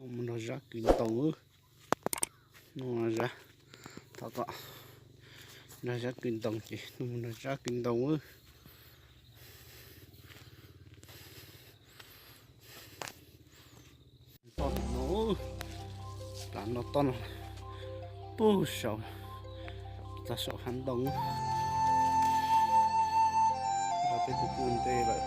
Mus nrog Zab kwv ntoo, nrog Zab, thov kom nrog Zab kwv ntoo ces mus nrog Zab kwv ntoo. Toj no, plav no toj no, puag saum, txog saum hav ntoo, peb tus kuj nte lawm.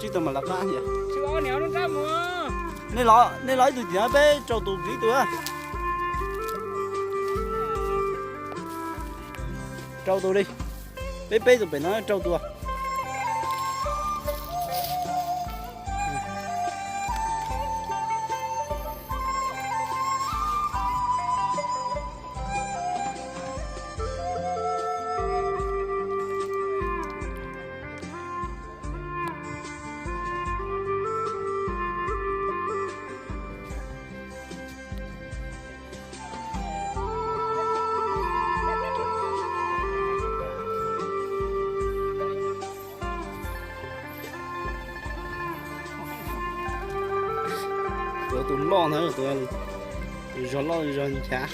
Tsis tau mas lawv qab. Nej los ib tug tim no, peb rau tus kwv ib tug. Rau tus li. Peb peb tus pem no rau tus. Tus loj ntawd, tus zog loj zog nchav.